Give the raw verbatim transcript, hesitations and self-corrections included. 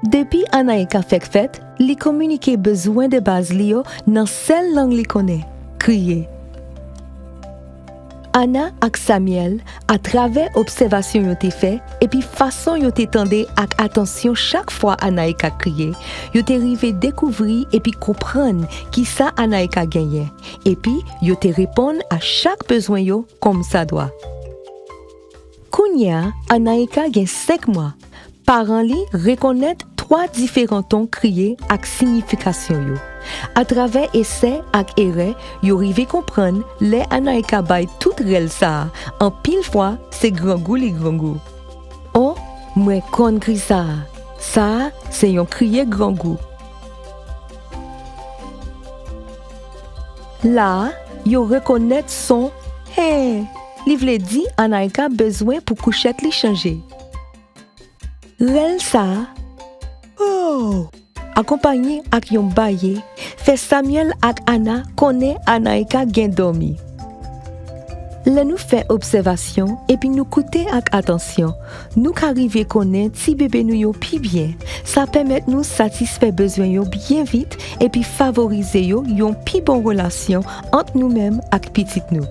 Depi Anaïka fèk fèt, li kominike bezwen de baz li yo nan sèl lang li konnen, kriye. Ana ak Samuel, atravè obsèvasyon yo te fè epi fason yo te tande ak atansyon chak fwa Anaïka kriye, yo te rive dekouvri epi konprann kisa Anaïka genyen, epi yo te reponn a chak bezwen yo kòmsadwa. Kounye a, Anaïka gen senk mwa. Paran li rekonèt twa diferan ton kriye ak siyifikasyon yo. Atravè esè ak erè, yo rive konprann lè Anaïka bay tout rèl sa a, anpil fwa se grangou li grangou. O, mwen konn kri sa a. Sa a se yon kriye grangou. La a, yo rekonèt son he. Li vle di Anaïka bezwen pou kouchèt li chanje. Rèl sa a, oh, akonpanye ak yon baye, fè Samuel ak Ana konnen Anaïka gen dòmi. Lè nou fè obsèvasyon epi nou koute ak atansyon, nou ka rive konnen ti bebe nou yo pi byen. Sa pèmèt nou satisfè bezwen yo byen vit epi favorize yo yon pi bon relasyon ant nou menm ak pitit nou.